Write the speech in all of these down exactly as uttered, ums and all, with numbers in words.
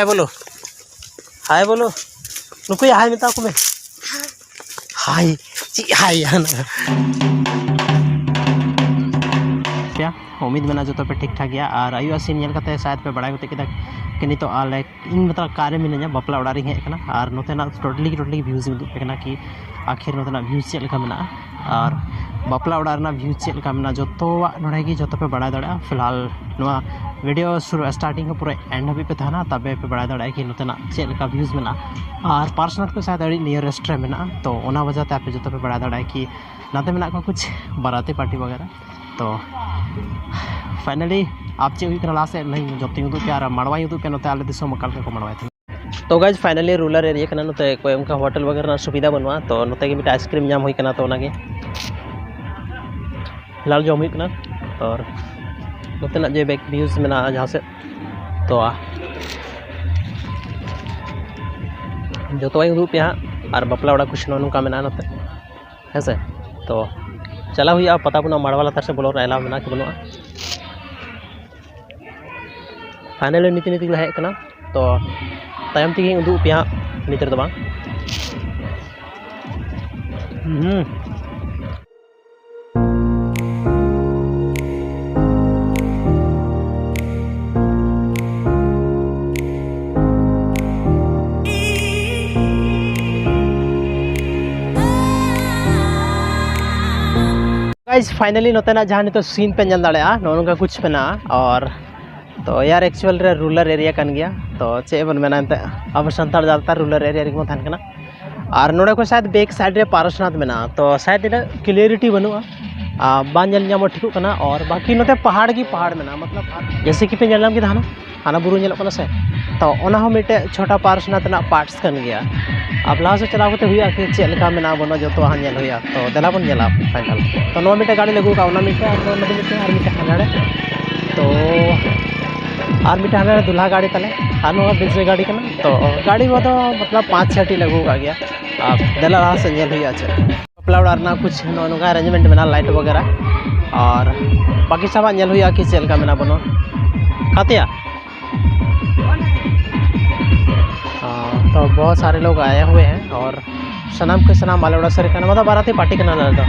ᱦᱟᱭ ᱵᱚᱞᱚ, ᱦᱟᱭ ᱵᱚᱞᱚ, ᱱᱩᱠᱩᱭᱟ ᱦᱟᱭ ᱢᱮᱛᱟ ᱠᱚ ᱢᱮ᱾ ᱦᱟᱭ, ᱪᱮᱫ ᱦᱟᱭ ᱦᱟᱱᱟ? ᱩᱢᱤᱫ ᱢᱮᱱᱟᱜᱼᱟ ᱡᱚᱛᱚ ᱯᱮ ᱴᱷᱤᱠ ᱴᱷᱟᱠ ᱜᱮᱭᱟ᱾ ᱟᱨ ᱟᱭᱩᱵ ᱥᱤᱱ ᱧᱮᱞ ᱠᱟᱛᱮ ᱥᱟᱭᱮᱫ ᱯᱮ ᱵᱟᱲᱟᱭ ᱜᱚᱫ ᱠᱮᱫᱟ ᱠᱤ ᱱᱤᱛᱚᱜ ᱟᱞᱮ, ᱤᱧ ᱢᱚᱛᱞᱚᱵ ᱚᱠᱟᱨᱮ ᱢᱤᱱᱟᱹᱧᱟ, ᱵᱟᱯᱞᱟ ᱚᱲᱟᱜ ᱨᱤᱧ ᱦᱮᱡ ᱟᱠᱟᱱᱟ᱾ ᱟᱨ ᱱᱚᱛᱮᱱᱟᱜ ᱴᱳᱴᱟᱞᱤ ᱴᱳᱴᱟᱞᱤ ᱵᱷᱤᱭᱩᱡᱽ ᱤᱧ ᱩᱫᱩᱜ ᱟᱯᱮ ᱠᱟᱱᱟ ᱠᱤ ᱟᱹᱠᱷᱤᱨ ᱱᱚᱛᱮᱱᱟᱜ ᱵᱷᱤᱭᱩᱡᱽ ᱪᱮᱫ ᱞᱮᱠᱟ ᱢᱮᱱᱟᱜᱼᱟ ᱟᱨ ᱵᱟᱯᱞᱟ ᱚᱲᱟᱜ ᱨᱮᱱᱟᱜ ᱵᱷᱤᱭᱩᱡᱽ ᱪᱮᱫ ᱞᱮᱠᱟ ᱢᱮᱱᱟᱜᱼᱟ, ᱡᱚᱛᱚᱣᱟᱜ ᱱᱚᱰᱮ ᱜᱮ ᱡᱚᱛᱚ ᱯᱮ ᱵᱟᱲᱟᱭ ᱫᱟᱲᱮᱭᱟᱜᱼᱟ᱾ ᱯᱷᱤᱞᱦᱟᱞ ᱱᱚᱣᱟ ᱵᱷᱤᱰᱤᱭᱳ ᱥᱩᱨᱩ ᱥᱴᱟᱨᱴᱤᱝ ᱠᱷᱚᱱ ᱯᱩᱨᱟᱹ ᱮᱱᱰ ᱦᱟᱹᱵᱤᱡ ᱯᱮ ᱛᱟᱦᱮᱱᱟ, ᱛᱚᱵᱮ ᱯᱮ ᱵᱟᱲᱟᱭ ᱫᱟᱲᱮᱭᱟᱜᱼᱟ ᱠᱤ ᱱᱚᱛᱮᱱᱟᱜ ᱪᱮᱫ ᱞᱮᱠᱟ ᱵᱷᱤᱭᱩᱡᱽ ᱢᱮᱱᱟᱜᱼᱟ᱾ ᱟᱨ ᱯᱟᱨᱥᱚᱱᱟᱞ ᱠᱚ ᱥᱟᱭᱮᱫ ᱟᱹᱰᱤ ᱱᱤᱭᱟᱨᱮᱥᱴ ᱨᱮ ᱢᱮᱱᱟᱜᱼᱟ, ᱛᱚ ᱚᱱᱟ ᱣᱟᱡᱟ ᱛᱮ ᱟᱯᱮ ᱡᱚᱛᱚ ᱯᱮ ᱵᱟᱲᱟᱭ ᱫᱟᱲᱮᱭᱟᱜᱼᱟ ᱠᱤ ᱱᱟᱛᱮ ᱢᱮᱱᱟᱜ ᱠᱚᱣᱟ ᱠᱩᱪᱷ ᱵᱟᱨᱟᱛᱤ ᱯᱟᱨᱴᱤ ᱵᱟᱜᱮᱨᱟ᱾ ᱛᱚ ᱯᱷᱟᱭᱱᱟᱞᱤ ᱟᱯ ᱪᱮᱫ ᱦᱩᱭᱩᱜ ᱠᱟᱱᱟ ᱞᱟᱦᱟ ᱥᱮᱫ ᱞᱟᱹᱭ ᱡᱚᱛᱚᱧ ᱩᱫᱩᱜ ᱯᱮᱭᱟ ᱟᱨ ᱢᱟᱲᱣᱟᱧ ᱩᱫᱩᱜ ᱯᱮᱭᱟ ᱱᱚᱛᱮ ᱟᱞᱮ ᱫᱤᱥᱚᱢ ᱚᱠᱟ ᱞᱮᱠᱟ ᱠᱚ ᱢᱟᱲᱣᱟᱭ ᱛᱟᱦᱮᱱᱟ᱾ ᱛᱚ ᱜᱟᱭᱡᱽ, ᱯᱷᱟᱭᱱᱟᱞᱤ ᱨᱩᱨᱟᱞ ᱮᱨᱤᱭᱟ ᱠᱟᱱᱟ, ᱱᱚᱛᱮ ᱠᱚᱭ ᱚᱱᱠᱟ ᱦᱳᱴᱮᱞ ᱵᱟᱜᱮᱨᱟ ᱨᱮᱱᱟᱜ ᱥᱩᱵᱤᱫᱷᱟ ᱵᱟᱹᱱᱩᱜᱼᱟ, ᱛᱚ ᱱᱚᱛᱮ ᱜᱮ ᱢᱤᱫᱴᱮᱱ ᱟᱭᱤᱥᱠᱨᱤᱢ ᱧᱟᱢ ᱦᱩᱭ ᱠᱟᱱᱟ, ᱛᱚ ᱚᱱᱟᱜᱮ ᱯᱷᱤᱞᱦᱟᱞ ᱡᱚᱢ ᱦᱩᱭᱩᱜ ᱠᱟᱱᱟ᱾ ᱟᱨ ᱱᱚᱛᱮᱱᱟᱜ ᱡᱮ ᱵᱮᱠ ᱵᱷᱤᱭᱩᱡᱽ ᱢᱮᱱᱟᱜᱼᱟ ᱡᱟᱦᱟᱸ ᱥᱮᱫ, ᱛᱚ ᱡᱚᱛᱚᱣᱟᱜ ᱤᱧ ᱩᱫᱩᱜ ᱯᱮᱭᱟ ᱦᱟᱸᱜ᱾ ᱟᱨ ᱵᱟᱯᱞᱟ ᱚᱲᱟᱜ ᱠᱩᱪᱷ ᱱᱚᱜᱼᱚ ᱱᱚᱝᱠᱟ ᱢᱮᱱᱟᱜᱼᱟ ᱱᱚᱛᱮ, ᱦᱮᱸ ᱥᱮ᱾ ᱛᱚ ᱪᱟᱞᱟᱣ ᱦᱩᱭᱩᱜᱼᱟ, ᱯᱟᱛᱟ ᱵᱟᱹᱱᱩᱜᱼᱟ, ᱢᱟᱲᱣᱟ ᱞᱟᱛᱟᱨ ᱥᱮᱫ ᱵᱚᱞᱚ ᱨᱮᱱᱟᱜ ᱮᱞᱟᱣ ᱢᱮᱱᱟᱜᱼᱟ ᱠᱤ ᱵᱟᱹᱱᱩᱜᱼᱟ᱾ ᱯᱷᱟᱭᱱᱟᱞᱤ ᱱᱤᱛ ᱱᱤᱛ ᱜᱮᱞᱮ ᱦᱮᱡ ᱟᱠᱟᱱᱟ, ᱛᱚ ᱛᱟᱭᱚᱢ ᱛᱮᱜᱮᱧ ᱩᱫᱩᱜ ᱟᱯᱮᱭᱟ ᱦᱟᱸᱜ, ᱱᱤᱛ ᱨᱮᱫᱚ ᱵᱟᱝ᱾ ᱦᱩᱸ᱾ ᱜᱟᱭᱡᱽ, ᱯᱷᱟᱭᱱᱟᱞᱤ ᱱᱚᱛᱮᱱᱟᱜ ᱡᱟᱦᱟᱸ ᱱᱤᱛᱚᱜ ᱥᱤᱱ ᱯᱮ ᱧᱮᱞ ᱫᱟᱲᱮᱭᱟᱜᱼᱟ, ᱱᱚᱜᱼᱚ ᱱᱚᱝᱠᱟ ᱠᱩᱪᱷ ᱢᱮᱱᱟᱜᱼᱟ᱾ ᱟᱨ ᱛᱚ ᱭᱟᱨ, ᱮᱠᱪᱩᱭᱟᱞ ᱨᱮ ᱨᱩᱨᱟᱞ ᱮᱨᱤᱭᱟ ᱠᱟᱱ ᱜᱮᱭᱟ, ᱛᱚ ᱪᱮᱫ ᱵᱚᱱ ᱢᱮᱱᱟ, ᱮᱱᱛᱮᱫ ᱟᱵᱚ ᱥᱟᱱᱛᱟᱲ ᱡᱟᱫᱟᱛᱟᱨ ᱨᱩᱨᱟᱞ ᱮᱨᱤᱭᱟ ᱨᱮᱜᱮ ᱵᱚᱱ ᱛᱟᱦᱮᱱ ᱠᱟᱱᱟ᱾ ᱟᱨ ᱱᱚᱰᱮ ᱠᱷᱚᱱ ᱥᱟᱭᱮᱫ ᱵᱮᱠ ᱥᱟᱭᱤᱰ ᱨᱮ ᱯᱟᱨᱮᱥᱱᱟᱛᱷ ᱢᱮᱱᱟᱜᱼᱟ, ᱛᱚ ᱥᱟᱭᱮᱫ ᱤᱱᱟᱹᱜ ᱠᱞᱤᱭᱟᱨᱤᱴᱤ ᱵᱟᱹᱱᱩᱜᱼᱟ, ᱟᱨ ᱵᱟᱝ ᱧᱮᱞ ᱧᱟᱢᱚᱜ ᱴᱷᱤᱠᱚᱜ ᱠᱟᱱᱟ᱾ ᱟᱨ ᱵᱟᱠᱤ ᱱᱚᱛᱮ ᱯᱟᱦᱟᱲ ᱜᱮ ᱯᱟᱦᱟᱲ ᱢᱮᱱᱟᱜᱼᱟ, ᱢᱚᱛᱞᱚᱵ ᱡᱮᱭᱥᱮ ᱠᱤ ᱯᱮ ᱧᱮᱞ ᱧᱟᱢ ᱠᱮᱫᱟ ᱦᱟᱱᱟ, ᱦᱟᱱᱟ ᱵᱩᱨᱩ ᱧᱮᱞᱚᱜ ᱠᱟᱱᱟ ᱥᱮ, ᱛᱚ ᱚᱱᱟ ᱦᱚᱸ ᱢᱤᱫᱴᱮᱡ ᱪᱷᱳᱴᱟ ᱯᱟᱨᱮᱥᱱᱟᱛᱷ ᱨᱮᱱᱟᱜ ᱯᱟᱨᱴᱥ ᱠᱟᱱ ᱜᱮᱭᱟ᱾ ᱟᱨ ᱞᱟᱦᱟ ᱥᱮᱫ ᱪᱟᱞᱟᱣ ᱠᱟᱛᱮ ᱦᱩᱭᱩᱜᱼᱟ ᱠᱤ ᱪᱮᱫ ᱞᱮᱠᱟ ᱢᱮᱱᱟᱜᱼᱟ ᱵᱟᱹᱱᱩᱜᱼᱟ, ᱡᱚᱛᱚᱣᱟᱜ ᱦᱚᱸ ᱧᱮᱞ ᱦᱩᱭᱩᱜᱼᱟ᱾ ᱛᱚ ᱫᱮᱞᱟ ᱵᱚᱱ ᱧᱮᱞᱟ ᱯᱷᱟᱭᱱᱟᱞ᱾ ᱛᱚ ᱱᱚᱣᱟ ᱢᱤᱫᱴᱮᱡ ᱜᱟᱹᱰᱤ ᱞᱮ ᱟᱹᱜᱩ ᱠᱟᱜᱼᱟ, ᱚᱱᱟ ᱢᱤᱫᱴᱮᱡ, ᱟᱨ ᱱᱚᱣᱟ ᱢᱤᱫᱴᱮᱡ, ᱢᱤᱫᱴᱮᱡ, ᱟᱨ ᱢᱤᱫᱴᱮᱡ ᱦᱟᱱᱟ ᱨᱮ᱾ ᱛᱚ ᱟᱨ ᱢᱤᱫᱴᱮᱡ ᱦᱟᱱᱟ ᱨᱮ ᱫᱩᱞᱦᱟ ᱜᱟᱹᱰᱤ ᱛᱟᱞᱮ, ᱟᱨ ᱱᱚᱣᱟ ᱵᱤᱡᱽᱞᱤ ᱜᱟᱹᱰᱤ ᱠᱟᱱᱟ᱾ ᱛᱚ ᱜᱟᱹᱰᱤ ᱠᱚᱫᱚ ᱢᱚᱛᱞᱚᱵ ᱯᱟᱸᱪ ᱪᱷᱚᱴᱤ ᱞᱮ ᱟᱹᱜᱩ ᱠᱟᱜ ᱜᱮᱭᱟ᱾ ᱟᱨ ᱫᱮᱞᱟ ᱞᱟᱦᱟ ᱥᱮᱫ ᱧᱮᱞ ᱦᱩᱭᱩᱜᱼᱟ ᱪᱮᱫ ᱵᱟᱯᱞᱟ ᱚᱲᱟᱜ ᱨᱮᱱᱟᱜ ᱠᱩᱪᱷ ᱱᱚᱜᱼᱚ ᱱᱚᱝᱠᱟ ᱮᱨᱮᱧᱡᱽᱢᱮᱱᱴ ᱢᱮᱱᱟᱜᱼᱟ, ᱞᱟᱭᱤᱴ ᱵᱟᱜᱮᱨᱟ᱾ ᱟᱨ ᱵᱟᱠᱤ ᱥᱟᱢᱟᱱ ᱧᱮᱞ ᱦᱩᱭᱩᱜᱼᱟ ᱠᱤ ᱪᱮᱫ ᱞᱮᱠᱟ ᱢᱮᱱᱟᱜᱼᱟ ᱵᱟᱹᱱᱩᱜᱼᱟ᱾ ᱠᱟᱛᱮᱭᱟ तो बहुत सारे लोग आए हुए हैं और ᱥᱟᱱᱟᱢ ᱠᱚ ᱥᱟᱱᱟᱢ ᱟᱞᱮ ᱚᱲᱟᱜ ᱥᱮᱫ ᱨᱮ ᱠᱟᱱᱟ, ᱢᱟᱱᱮ ᱵᱟᱨᱟᱛᱤ ᱯᱟᱨᱴᱤ ᱠᱟᱱᱟ ᱟᱞᱮ ᱫᱚ᱾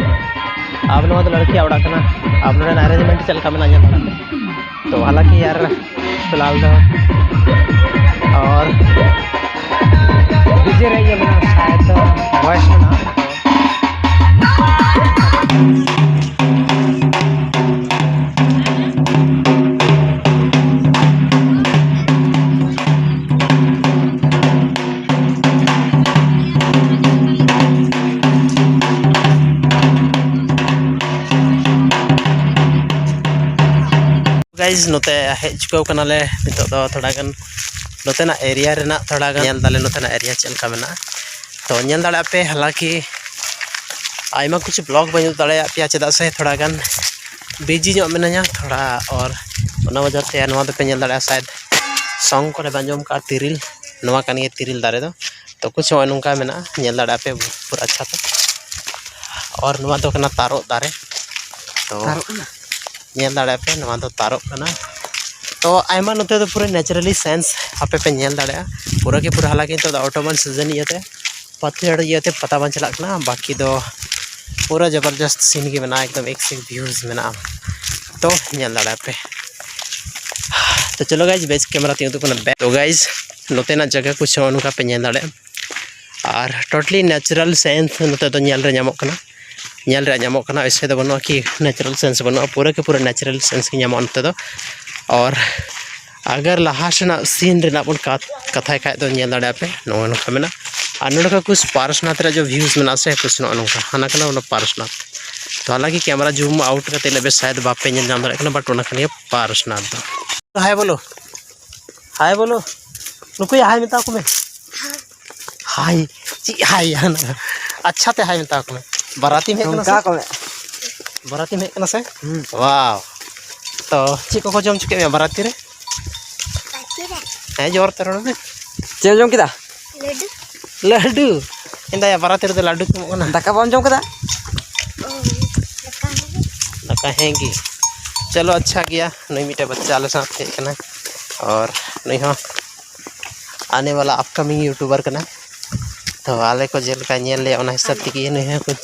ᱟᱵᱚ ᱱᱚᱣᱟ ᱫᱚ ᱞᱟᱲᱠᱤᱭᱟᱜ ᱚᱲᱟᱜ ᱠᱟᱱᱟ᱾ ᱟᱵᱚ ᱱᱚᱰᱮᱱᱟᱜ ᱮᱨᱮᱧᱡᱽᱢᱮᱱᱴ ᱪᱮᱫ ᱞᱮᱠᱟ ᱢᱮᱱᱟᱜᱼᱟ ᱧᱮᱞ ᱛᱟᱵᱚᱱ ᱯᱮ᱾ तो हालांकि यार फिलहाल तो और डीजे रही है मेरा शायद वॉइस में ना। गाइस, ᱱᱚᱛᱮ ᱦᱮᱡ ᱪᱩᱠᱟᱹᱣ ᱠᱟᱱᱟᱞᱮ ᱱᱤᱛᱚᱜ ᱫᱚ᱾ ᱛᱷᱚᱲᱟ ᱜᱟᱱ ᱱᱚᱛᱮᱱᱟᱜ ᱮᱨᱤᱭᱟ ᱨᱮᱱᱟᱜ ᱛᱷᱚᱲᱟ ᱜᱟᱱ ᱧᱮᱞ ᱫᱟᱞᱮ, ᱱᱚᱛᱮᱱᱟᱜ ᱮᱨᱤᱭᱟ ᱪᱮᱫ ᱞᱮᱠᱟ ᱢᱮᱱᱟᱜᱼᱟ᱾ ᱛᱚ ᱧᱮᱞ ᱫᱟᱲᱮᱭᱟᱜ ᱯᱮ, ᱦᱟᱞᱟᱸᱠᱤ ᱟᱭᱢᱟ ᱠᱤᱪᱷᱩ ᱵᱞᱚᱜ ᱵᱟᱹᱧ ᱩᱫᱩᱜ ᱫᱟᱲᱮᱭᱟᱜ ᱯᱮᱭᱟ, ᱪᱮᱫᱟᱜ ᱥᱮ ᱛᱷᱚᱲᱟ ᱜᱟᱱ ᱵᱤᱡᱤ ᱧᱚᱜ ᱢᱤᱱᱟᱹᱧᱟ ᱛᱷᱚᱲᱟ᱾ ᱚᱨ ᱚᱱᱟ ᱣᱟᱡᱟᱦ ᱛᱮ ᱱᱚᱣᱟ ᱫᱚᱯᱮ ᱧᱮᱞ ᱫᱟᱲᱮᱭᱟᱜᱼᱟ, ᱥᱟᱭᱮᱫ ᱥᱚᱝ ᱠᱚᱨᱮ ᱯᱮ ᱟᱸᱡᱚᱢ ᱠᱟᱜᱼᱟ, ᱛᱤᱨᱤᱞ, ᱱᱚᱣᱟ ᱠᱟᱱ ᱜᱮᱭᱟ ᱛᱤᱨᱤᱞ ᱫᱟᱨᱮ ᱫᱚ᱾ ᱛᱚ ᱠᱩᱪ ᱱᱚᱜᱼᱚᱭ ᱱᱚᱝᱠᱟ ᱢᱮᱱᱟᱜᱼᱟ, ᱧᱮᱞ ᱫᱟᱲᱮᱭᱟᱜ ᱯᱮ ᱯᱩᱨᱟᱹ ᱟᱪᱪᱷᱟ ᱛᱮ᱾ ᱚᱨ ᱱᱚᱣᱟ ᱫᱚ ᱠᱟᱱᱟ ᱛᱟᱨᱚᱵ ᱫᱟᱨᱮ᱾ ᱛᱚ ᱛᱟᱨᱚᱵ ᱠᱟᱱᱟ? ᱧᱮᱞ ᱫᱟᱲᱮᱭᱟᱜ ᱯᱮ, ᱱᱚᱣᱟ ᱫᱚ ᱛᱟᱨᱚᱵ ᱠᱟᱱᱟ᱾ ᱛᱚ ᱟᱭᱢᱟ ᱱᱚᱛᱮ ᱫᱚ ᱯᱩᱨᱟᱹ ᱱᱮᱪᱟᱨᱟᱞᱤ ᱥᱮᱱᱥ ᱟᱯᱮ ᱯᱮ ᱧᱮᱞ ᱫᱟᱲᱮᱭᱟᱜᱼᱟ ᱯᱩᱨᱟᱹ ᱜᱮ ᱯᱩᱨᱟᱹ᱾ ᱦᱟᱞᱟᱸᱠᱤ ᱱᱤᱛᱚᱜ ᱫᱚ ᱚᱴᱳᱢᱟᱱ ᱥᱤᱡᱚᱱ ᱤᱭᱟᱹᱛᱮ ᱯᱟᱛᱲᱟᱹ ᱤᱭᱟᱹᱛᱮ ᱯᱟᱛᱟ ᱵᱟᱝ ᱪᱟᱞᱟᱜ ᱠᱟᱱᱟ, ᱵᱟᱹᱠᱤ ᱫᱚ ᱯᱩᱨᱟᱹ ᱡᱚᱵᱚᱨᱡᱚᱥᱛ ᱥᱤᱱ ᱜᱮ ᱢᱮᱱᱟᱜᱼᱟ, ᱮᱠᱫᱚᱢ ᱮᱠ ᱥᱮ ᱮᱠ ᱵᱷᱤᱭᱩᱡᱽ ᱢᱮᱱᱟᱜᱼᱟ᱾ ᱛᱚ ᱧᱮᱞ ᱫᱟᱲᱮᱭᱟᱜ ᱯᱮ᱾ ᱛᱚ ᱪᱚᱞᱚ ᱜᱟᱭᱡᱽ, ᱵᱮᱥ ᱠᱮᱢᱮᱨᱟ ᱛᱤᱧ ᱩᱫᱩᱜ ᱠᱟᱱᱟ ᱵᱮ-, ᱛᱚ ᱜᱟᱭᱡᱽ, ᱱᱚᱛᱮᱱᱟᱜ ᱡᱟᱭᱜᱟ ᱠᱚ ᱥᱮ ᱱᱚᱝᱠᱟ ᱯᱮ ᱧᱮᱞ ᱫᱟᱲᱮᱭᱟᱜᱼᱟ᱾ ᱟᱨ ᱴᱳᱴᱟᱞᱤ ᱱᱮᱪᱟᱨᱟᱞ ᱥᱮᱱᱥ ᱱᱚᱛᱮ ᱫᱚ ᱧᱮᱞ ᱨᱮ ᱧᱟᱢᱚᱜ ᱠᱟᱱᱟ, ᱧᱮᱞ ᱨᱮᱭᱟᱜ ᱧᱟᱢᱚᱜ ᱠᱟᱱᱟ᱾ ᱮᱭᱥᱮ ᱫᱚ ᱵᱟᱹᱱᱩᱜᱼᱟ ᱠᱤ ᱱᱮᱪᱟᱨᱟᱞ ᱥᱮᱱᱥ ᱵᱟᱹᱱᱩᱜᱼᱟ, ᱯᱩᱨᱟᱹ ᱠᱤ ᱯᱩᱨᱟᱹ ᱱᱮᱪᱟᱨᱟᱞ ᱥᱮᱱᱥ ᱜᱮ ᱧᱟᱢᱚᱜᱼᱟ ᱱᱚᱛᱮ ᱫᱚ᱾ ᱟᱨ ᱟᱜᱟᱨ ᱞᱟᱦᱟ ᱥᱮᱱᱟᱜ ᱥᱤᱱ ᱨᱮᱱᱟᱜ ᱵᱚᱱ ᱠᱟᱛ-, ᱠᱟᱛᱷᱟᱭ ᱠᱷᱟᱡ ᱫᱚ ᱧᱮᱞ ᱫᱟᱲᱮᱭᱟᱜ ᱯᱮ ᱱᱚᱜᱼᱚ ᱱᱚᱝᱠᱟ ᱢᱮᱱᱟᱜᱼᱟ᱾ ᱟᱨ ᱱᱚᱰᱮ ᱠᱷᱚᱱ ᱠᱩᱪ ᱯᱟᱨᱥᱱᱟᱛᱷ ᱨᱮᱭᱟᱜ ᱡᱚ ᱵᱷᱤᱭᱩᱡᱽ ᱢᱮᱱᱟᱜᱼᱟ ᱥᱮ ᱠᱩᱪ ᱱᱚᱜᱼᱚ ᱱᱚᱝᱠᱟ ᱦᱟᱱᱟ ᱠᱟᱱᱟ ᱚᱱᱟ ᱯᱟᱨᱥᱱᱟᱛᱷ᱾ ᱛᱚ ᱦᱟᱞᱟᱸᱠᱤ ᱠᱮᱢᱮᱨᱟ ᱡᱩᱢ ᱟᱣᱩᱴ ᱠᱟᱛᱮ ᱤᱱᱟᱹᱜ ᱵᱮᱥ ᱥᱟᱭᱮᱫ ᱵᱟᱯᱮ ᱧᱮᱞ ᱧᱟᱢ ᱫᱟᱲᱮᱭᱟᱜ ᱠᱟᱱᱟ, ᱵᱟᱴ ᱚᱱᱟ ᱠᱟᱱ ᱜᱮᱭᱟ ᱯᱟᱨᱥᱱᱟᱛᱷ ᱫᱚ᱾ ᱦᱟᱭ ᱵᱚᱞᱚ, ᱦᱟᱭ ᱵᱚᱞᱚ, ᱱᱩᱠᱩᱭᱟ ᱦᱟᱭ ᱢᱮᱛᱟ ᱠᱚ ᱢᱮ᱾ ᱦᱟᱭ, ᱪᱮᱫ ᱦᱟᱭ? ᱟᱪᱪᱷᱟ ᱛᱮ ᱦᱟᱭ ᱢᱮᱛᱟ ᱠᱚ ᱢᱮ᱾ ᱵᱟᱨᱟᱛᱤᱢ ᱦᱮᱡ ᱠᱟᱱᱟ ᱥᱮ? ᱱᱚᱝᱠᱟ ᱠᱚ ᱢᱮ᱾ ᱵᱟᱨᱟᱛᱤᱢ ᱦᱮᱡ ᱠᱟᱱᱟ ᱥᱮ? ᱦᱩᱸ᱾ ᱣᱟᱣ᱾ ᱛᱚ ᱪᱮᱫ ᱠᱚᱠᱚ ᱡᱚᱢ ᱦᱚᱪᱚ ᱠᱮᱫ ᱢᱮᱭᱟ ᱵᱟᱨᱟᱛᱤ ᱨᱮ? ᱵᱟᱨᱟᱛᱤ ᱨᱮ? ᱦᱮᱸ, ᱡᱳᱨ ᱛᱮ ᱨᱚᱲ ᱢᱮ᱾ ᱪᱮᱫ ᱮᱢ ᱡᱚᱢ ᱠᱮᱫᱟ? ᱞᱟᱹᱰᱩ᱾ ᱞᱟᱹᱰᱩ? ᱮᱸᱫᱟᱭᱟ, ᱵᱟᱨᱟᱛᱤ ᱨᱮᱫᱚ ᱞᱟᱹᱰᱩ ᱠᱚ ᱮᱢᱚᱜ ᱠᱟᱱᱟ᱾ ᱫᱟᱠᱟ ᱵᱟᱢ ᱡᱚᱢ ᱠᱮᱫᱟ? ᱚ, ᱫᱟᱠᱟ ᱦᱮᱸ᱾ ᱫᱟᱠᱟ ᱦᱮᱸ ᱜᱮ᱾ ᱪᱚᱞᱚ, ᱟᱪᱪᱷᱟ ᱜᱮᱭᱟ᱾ ᱱᱩᱭ ᱢᱤᱫᱴᱮᱡ ᱵᱟᱪᱪᱟ ᱟᱞᱮ ᱥᱟᱶᱛᱮ ᱦᱮᱡ ᱠᱟᱱᱟ᱾ ᱟᱨ ᱱᱩᱭ ᱦᱚᱸ ᱟᱱᱮ ᱣᱟᱞᱟ ᱟᱯᱠᱟᱢᱤᱝ ᱭᱩᱴᱩᱵᱟᱨ ᱠᱟᱱᱟ᱾ ᱛᱚ ᱟᱞᱮ ᱠᱚ ᱡᱮ ᱞᱮᱠᱟ ᱧᱮᱞ ᱞᱮᱭᱟ, ᱚᱱᱟ ᱦᱤᱥᱟᱹᱵ ᱛᱮᱜᱮ ᱱᱩᱭ ᱦᱚᱸ ᱠᱩᱪ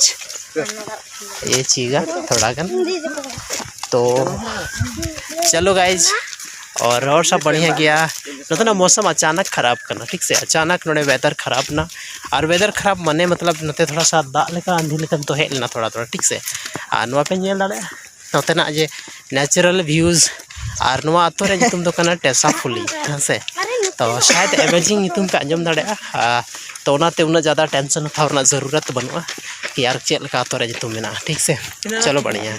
ᱤᱭᱟᱹ ᱪᱤᱜᱟ ᱛᱷᱚᱲᱟ ᱜᱟᱱ᱾ ᱛᱚ ᱪᱚᱞᱚ ᱜᱟᱭᱤᱡᱽ, ᱚᱨ ᱚᱨ ᱥᱟᱵ ᱵᱟᱲᱤᱭᱟ ᱜᱮᱭᱟ᱾ ᱱᱚᱛᱮᱱᱟᱜ ᱢᱳᱥᱚᱢ ᱟᱪᱟᱱᱟᱠ ᱠᱷᱟᱨᱟᱯ ᱠᱟᱱᱟ, ᱴᱷᱤᱠ ᱥᱮ? ᱟᱪᱟᱱᱟᱠ ᱱᱚᱰᱮ ᱣᱮᱫᱟᱨ ᱠᱷᱟᱨᱟᱯ ᱱᱟ᱾ ᱟᱨ ᱣᱮᱫᱟᱨ ᱠᱷᱟᱨᱟᱯ ᱢᱟᱱᱮ ᱢᱚᱛᱞᱚᱵ ᱱᱚᱛᱮ ᱛᱷᱚᱲᱟ ᱥᱟ ᱫᱟᱜ ᱞᱮᱠᱟ, ᱟᱸᱫᱷᱤ ᱞᱮᱠᱟ ᱱᱤᱛᱚᱜ ᱦᱮᱡ ᱞᱮᱱᱟ ᱛᱷᱚᱲᱟ ᱛᱷᱚᱲᱟ, ᱴᱷᱤᱠ ᱥᱮ? ᱟᱨ ᱱᱚᱣᱟ ᱯᱮ ᱧᱮᱞ ᱫᱟᱲᱮᱭᱟᱜᱼᱟ ᱱᱚᱛᱮᱱᱟᱜ ᱡᱮ ᱱᱮᱪᱟᱨᱟᱞ ᱵᱷᱤᱭᱩᱡᱽ᱾ ᱟᱨ ᱱᱚᱣᱟ ᱟᱛᱳ ᱨᱮᱭᱟᱜ ᱧᱩᱛᱩᱢ ᱫᱚ ᱠᱟᱱᱟ ᱴᱮᱥᱟᱯᱷᱩᱞᱤ, ᱦᱮᱸ ᱥᱮ? ᱛᱚ ᱥᱟᱭᱟᱫ ᱮᱢᱮᱡᱤᱝ ᱧᱩᱛᱩᱢ ᱯᱮ ᱟᱸᱡᱚᱢ ᱫᱟᱲᱮᱭᱟᱜᱼᱟ᱾ ᱟᱨ ᱛᱚ ᱚᱱᱟᱛᱮ ᱩᱱᱟᱹᱜ ᱡᱟᱫᱟ ᱴᱮᱱᱥᱚᱱ ᱦᱟᱛᱟᱣ ᱨᱮᱱᱟᱜ ᱡᱟᱹᱨᱩᱨᱟᱛ ᱵᱟᱹᱱᱩᱜᱼᱟ ᱠᱤ ᱟᱨ ᱪᱮᱫ ᱞᱮᱠᱟ ᱟᱛᱳ ᱨᱮᱭᱟᱜ ᱧᱩᱛᱩᱢ ᱢᱮᱱᱟᱜᱼᱟ, ᱴᱷᱤᱠ ᱥᱮ? ᱪᱚᱞᱚ ᱵᱟᱲᱤᱭᱟ᱾